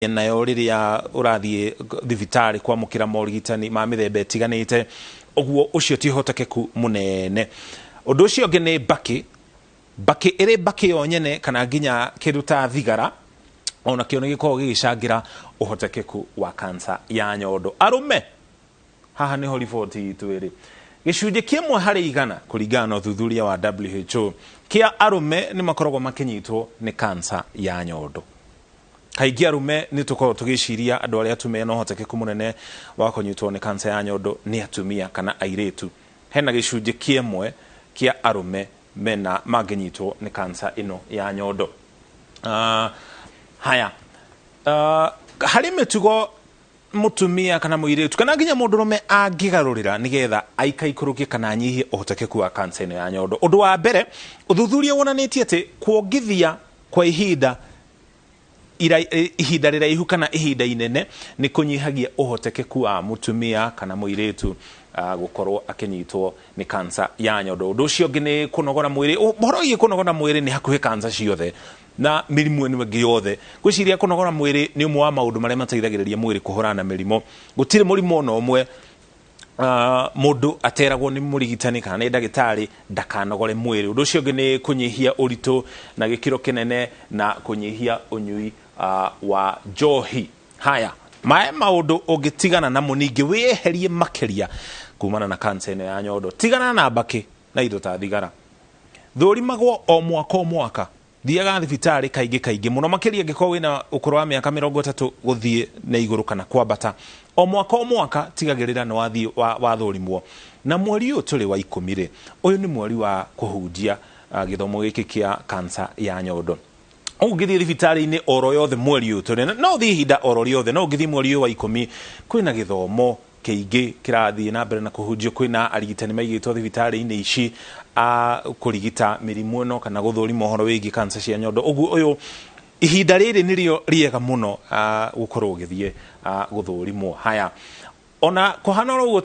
Nayo rĩrĩa ũrathiĩ thibitarĩ kwamũkĩra morigitani ma mĩthemba ĩtiganĩte, ũguo ũcio ti ũhotekeku mũnene. Ũndũ ũcio ũngĩ nĩ mbakĩ. Mbakĩ ĩrĩ mbakĩ yo nyene kana nginya kĩndũ ta thigara onakĩo nĩ gĩkoragwo gĩgĩcangĩra ũhotekeku wa kansa ya nyondo. Arũme, haha nĩho riboti itũ ĩrĩ, gĩcunjĩ kĩmwe harĩ igana kũringana na ũthuthuria wa WHO kĩa arũme nĩ makoragwo makĩnyitwo nĩ kansa ya nyondo. Kaingĩ arũme nĩ tũkoragwo tũgĩciria andũ arĩa atumia na ũhotekeku mũnene wa kũnyitwo nĩ kansa ya nyondo nĩ atumia kana airĩtu. Hena gĩcunjĩ kĩmwe kĩa arũme mena mangĩnyitwo nĩ kansa ĩno ya nyondo. Haya, harĩ mĩtugo mũtumia kana mũirĩtu kana nginya mũndũrũme angĩgarũrĩra nĩgetha aikaikũrũkie kana anyihie ũhotekeku wa kansa ĩno ya nyondo. Ũndũ wa mbere, ũthuthuria wonanĩtie atĩ kuongithia kwa ihinda ihinda rĩraihu kana ihinda inene nĩ kũnyihagia ũhotekeku wa mũtumia kana mũirĩtu gũkorwo akĩnyitwo nĩ kansa ya nyondo. Ũndũ ũcio ũngĩ nĩ kũnogora mwĩrĩ. Ũhoro wĩgiĩ kũnogora mwĩrĩ nĩ hakuhĩ kansa ciothe na mĩrimũ ĩno ĩngĩ yothe. Ngwĩciria kũnogora mwĩrĩ nĩ ũmwe wa maũndũ marĩa mateithagĩrĩria mwĩrĩ kũhũrana na mĩrimũ. Gũtirĩ mũrimũ ona ũmwe mũndũ ateragwo nĩ mũrigitani kana nĩ ndagĩtarĩ ndakanogore mwĩrĩ. Ũndũ ũcio ũngĩ nĩ kũnyihia ũritũ na gĩkĩro kĩnene na kũnyihia ũnyui wa njohi. Haya, maya maũndũ ũngĩtigana namo ningĩ wĩyeherie makĩria kumana na kansa ĩno ya nyondo. Tigana na mbakĩ na indo ta thigara. Thũrimagwo o mwaka o mwaka. Thiaga thibitarĩ kaingĩ kaingĩ mũno makĩria angĩkorwo wĩna ũkũrũ wa mĩaka 30 gũthiĩ na igũrũ kana kwambata. O mwaka o mwaka tigagĩrĩra nĩ wathiĩ wathũrimwo. Na mweri ũyũ tũrĩ wa 10 rĩ, ũyũ nĩ mweri wa kũhunjia gĩthomo gĩkĩ kĩa kansa ya nyondo. Ũngĩthiĩ thibitarĩ-inĩ oro yothe mweri ũyũ tũrĩ, no ũthiĩ ihinda oro rĩothe, no ũngĩthiĩ mweri ũyũ wa 10, kwĩna gĩthomo kĩingĩ kĩrathiĩ na mbere na kũhunjio. Kwĩna arigitani maigĩtwo thibitarĩ-inĩ ici a kũrigita mĩrimũ ĩno kana gũthũrima ũhoro wĩgiĩ kansa cia nyondo. Ũguo ũyũ ihinda rĩrĩ nĩrĩo rĩega mũno gũkorwo ũgĩthiĩ gũthũrimwo. Haya, ona kũhana oro ũguo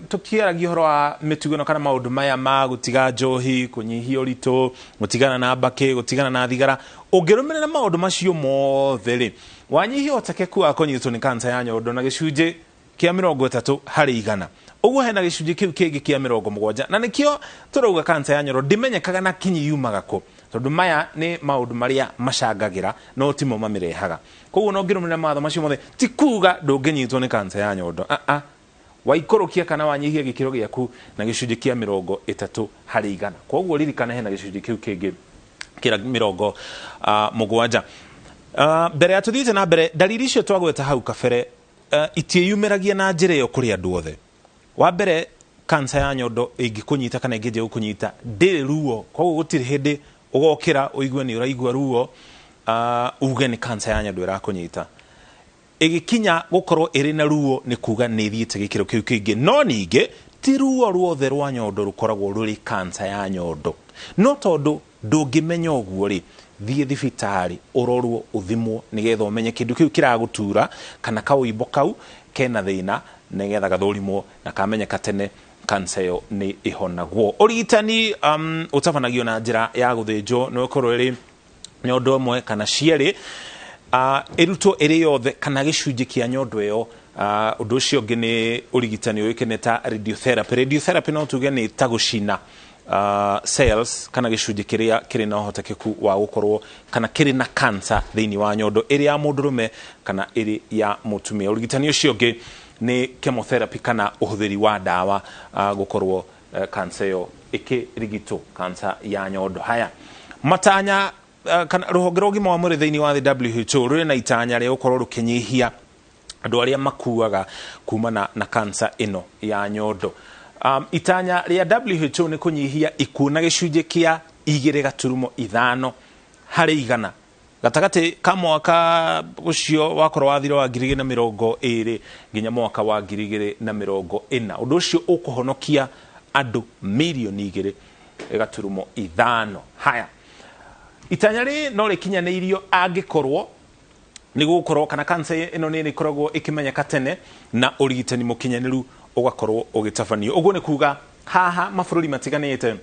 tũkĩaragia ũhoro wa mĩtugo ĩno kana maũndũ maya ma gũtiga njohi, kũnyihia ũritũ, gũtigana na mbakĩ, gũtigana na thigara, ũngĩrũmĩrĩra maũndũ macio mothe rĩ, wanyihia ũhotekeku wa kũnyitwo nĩ kansa ya nyondo na gĩcunjĩ kĩa 30 harĩ igana. Ũguo hena gĩcunjĩ kĩu kĩngĩ kĩa 70, na nĩkĩo tũrauga kansa ya nyondo ndĩmenyekaga na kinyi yumaga kũ, tondũ maya nĩ maũndũ marĩa macangagĩra no timo mamĩrehaga. Koguo no ngĩrũmĩrĩra mawatho macio mothe ti kuga ndũngĩnyitwo nĩ kansa ya nyondo. Waikũrũkia kana wanyihia gĩkĩro gĩaku na gĩcunjĩ kĩa 30 harĩ igana. Koguo ririkana hena gĩcunjĩ kĩu kĩngĩ kĩa 70. Mbere ya tũthiĩte na mbere, ndariri icio twagweta hau kabere itiĩyumĩragia na njĩra ĩyo kũrĩ andũ othe. Wa mbere, kansa ya nyondo ĩngĩkũnyita kana ĩngĩanjia gũkũnyita ndĩrĩ ruo, koguo gũtirĩ hĩndĩ ũgokĩra ũigue nĩ ũraigua ruo, uge nĩ kansa ya nyondo ĩrakũnyita. Ĩgĩkinya gũkorwo ĩrĩ na ruo nĩ kuga nĩ ĩthiĩte gĩkĩro kĩu kĩngĩ. No ningĩ ti ruo ruothe rwa nyondo rũkoragwo rũrĩ kansa ya nyondo. No tondũ ndũngĩmenya ũguo rĩ, thiĩ thibitarĩ ũrorwo ũthimwo nĩgetha ũmenye kĩndũ kĩu kĩragũtura kana kaũimbo kau kena thĩna, nĩgetha gathũrimwo na kamenyeka tene kansa ĩyo nĩ ĩhonagwo. Ũrigitani ũtabanagio na njĩra ya gũthĩnjwo, no ĩkorwo ĩrĩ nyondo ĩmwe kana cierĩ, ĩrutwo ĩrĩ yothe kana gĩcunjĩ kĩa nyondo ĩyo. Ũndũ ũcio ũngĩ nĩ ũrigitani ũĩkaine ta radiotherapy. Radiotherapy no tuge nĩ ta gũcina cells kana gĩcunjĩ kĩrĩa kĩrĩ na ũhotekeku wa gũkorwo kana kĩrĩ na cancer thĩinĩ wa nyondo ĩrĩ ya mũndũrũme kana ĩrĩ ya mũtumia. Ũrigitani ũcio ũngĩ nĩ chemotherapy kana ũhũthĩri wa ndawa gũkorwo cancer ĩyo ĩkĩrigitwo, cancer ya nyondo. Haya, matanya kana rũhonge rwa ũgima wa mwĩrĩ thĩinĩ wa thĩ WHO rũrĩ na itanya rĩa gũkorwo rũkĩnyihia andũ arĩa makuaga kumana na cancer ĩno ya nyondo. Itanya rĩa WHO nĩ kũnyihia ikuũ na gĩcunjĩ kĩa 2.5 harĩ igana gatagatĩ ka mwaka ũcio wakorwo wathira wa 2020 nginya mwaka wa 2040. Ũndũ ũcio ũkũhonokia andũ mirioni 2.5. Haya, itanya rĩ no rĩkinyanĩirio angĩkorwo nĩ gũkorwo kana kansa ĩno nĩ ĩkoragwo ĩkĩmenyeka tene na ũrigitani mũkinyanĩru ũgakorwo ũgĩtabanio. Ũguo nĩ kuga haha mabũrũri matiganĩte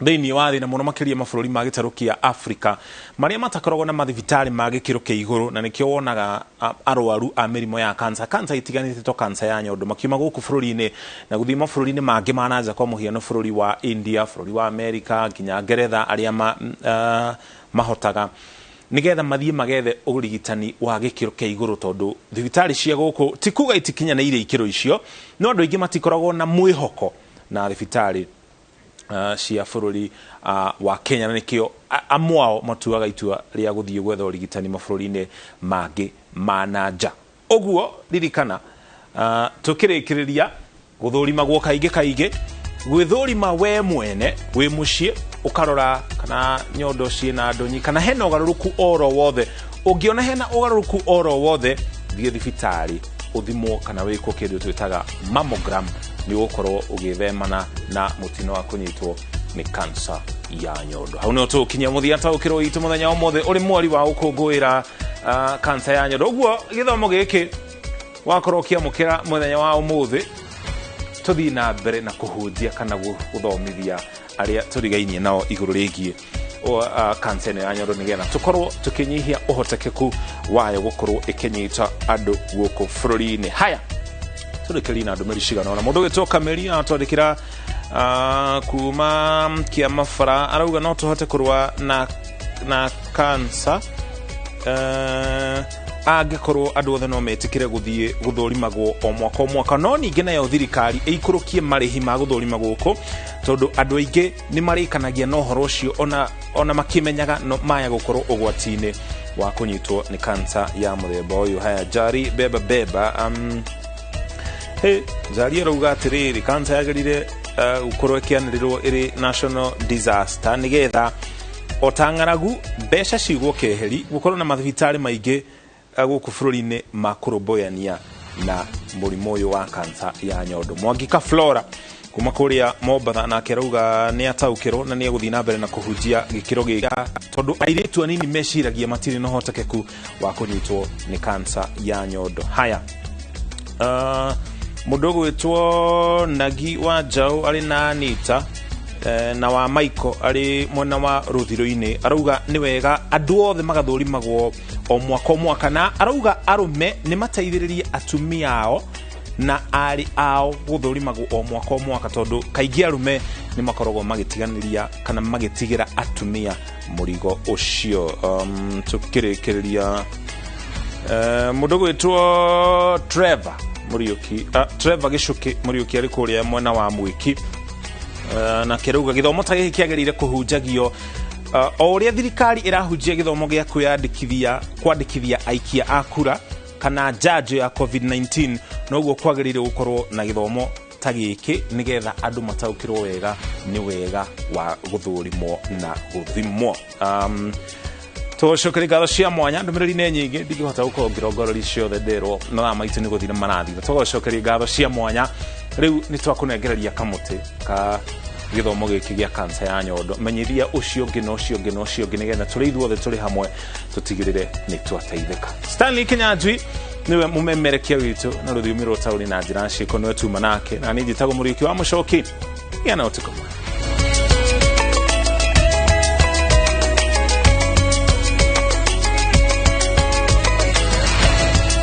Thĩinĩ wa thĩ na mũno makĩria mabũrũri ma gĩtarũ kĩa Afrika marĩa matakoragwo na mathibitarĩ ma gĩkĩro kĩa igũrũ, na nĩkĩo wonaga arwaru a mĩrimũ ya kansa, kansa itiganĩte to kansa ya nyondo, makiuma gũkũ bũrũri-inĩ na gũthiĩ mabũrũri-inĩ mangĩ ma nanja, kwa mũhiano bũrũri wa India, bũrũri wa Amerika, nginya Ngeretha, arĩa mahotaga, nigetha mathiĩ magethe ũrigitani wa gĩkĩro kĩa igũrũ, tondũ thibitarĩ cia gũkũ ti kuga itikinyanĩire ikĩro icio, no andũ aingĩ matikoragwo na mwĩhoko na thibitarĩ cia bũrũri wa Kenya, na nĩkĩo amwe ao matuaga itua rĩa gũthiĩ gwetha ũrigitani mabũrũri-inĩ mangĩ ma na nja. Ũguo ririkana, tũkĩrĩkĩrĩria gũthũrimagwo kaingĩ kaingĩ, gwĩthũrima we mwene wĩ mũciĩ, ũkarora kana nyondo ciĩna ndonyi kana hena ũgarũrũku oro wothe. Ũngĩona hena ũgarũrũku oro wothe, thiĩ thibitarĩ ũthimwo kana wĩkwo kĩndũ twĩtaga mammogram, nĩ ũgũkorwo ũgĩthemana na mũtino wa kũnyitwo nĩ kansa ya nyondo. Hau nĩho tũgũkinyia mũthia taũkĩrwo witũ mũthenya wa ũmũthĩ ũrĩ mweri wa gũkũngũĩra kansa ya nyondo. Ũguo gĩthomo gĩkĩ wakorwo ũkĩamũkĩra mũthenya wa ũmũthĩ, tũthiĩ na mbere na kũhunjia kana gũthomithia arĩa tũrigainie nao igũrũ rĩgiĩ kansa ĩno ya nyondo, nĩgetha tũkorwo tũkĩnyihia ũhotekeku wayo gũkorwo ĩkĩnyita andũ gũkũ bũrũri-inĩ. Haya, tũrĩkĩrĩrie na ndũmĩrĩri cigana ũna. Mũndũ ũgĩtwo Kameri aratwandĩkĩra kuma Kĩamabara, arauga no tũhote kũrũa na kansa angĩkorwo andũ othe no metĩkĩre gũthiĩ gũthũrimagwo o mwaka o mwaka, no ningĩ nayo thirikari ĩikũrũkie marĩhi ma gũthũrima gũkũ, tondũ andũ aingĩ nĩ marĩkanagia na ũhoro ũcio ona makĩmenyaga no maya gũkorwo ũgwati-inĩ wa kũnyitwo nĩ kansa ya mũthemba ũyũ. Haya, Jari beba beba, hey, Jari arauga atĩrĩrĩ, kansa yagĩrĩire gũkorwo ĩkĩanĩrĩrwo ĩrĩ national disaster, nĩgetha o ta ng'aragu mbeca cigwo keheri, gũkorwo na mathibitarĩ maingĩ gũkũ bũrũri-inĩ ma kũrũmbũyania na mũrimũ ũyũ wa kansa ya nyondo. Mwangika Flora kuma kũrĩa Mombatha nake arauga nĩ ataũkĩrwo na nĩ egũthiĩ na mbere na kũhunjia gĩkĩro gĩkĩ, tondũ airĩtu anini meciragia matirĩ na ũhotekeku wa kũnyitwo nĩ kansa ya nyondo. Haya, mũndũ ũgwĩtwo Nagi wa Njaũ arĩ na Anita na wa Michael arĩ mwena wa rũthirũ-inĩ, arauga nĩ wega andũ othe magathũrimagwo o mwaka o mwaka, na arauga arũme nĩ mateithĩrĩrie atumia ao na arĩ ao gũthũrimagwo o mwaka o mwaka, tondũ kaingĩ arũme nĩ makoragwo magĩtiganĩria kana magĩtigĩra atumia mũrigo ũcio. Tũkĩrĩkĩrĩria, mũndũ ũgwĩtwo Trevor Mũriũki, Trevor Gĩcũkĩ Mũriũki arĩ kũrĩa mwena wa Mwĩki, na kĩrauga gĩthomo ta gĩkĩ kĩagĩrĩire kũhunjagio o ũrĩa thirikari ĩrahunjia gĩthomo gĩa kwĩyandĩkithia kwandĩkithia aikia a kura kana njanjo ya COVID-19, noguo kwagĩrĩire gũkorwo na gĩthomo ta gĩkĩ, nĩgetha andũ mataũkĩrwo wega nĩ wega wa gũthũrimwo na gũthimwo. Tũcokerie ngatho cia mwanya, ndũmĩrĩri nĩ nyingĩ, ndingĩhota gũkorwo ngĩrongoreria ciothe, nderwo mathaa maitũ nĩ gũthira marathira. Tũgacokeria ngatho cia mwanya, rĩu nĩ twakũnengereria kamũtĩ ka gĩthomo gĩkĩ gĩa kansa ya nyondo. Menyithia ũcio ũngĩ na ũcio ũngĩ na ũcio ũngĩ, nĩgetha tũrĩ ithuothe tũrĩ hamwe tũtigĩrĩre nĩ twateithĩka. Stanley Kinyanjui nĩwe mũmemerekia witũ na rũthiomi rwa taũni na njĩra ciĩko, nĩwe tuma nake, na niĩ njĩtagwo Mũriũki wa Mũcoki. Gĩa na ũtukũ mwega.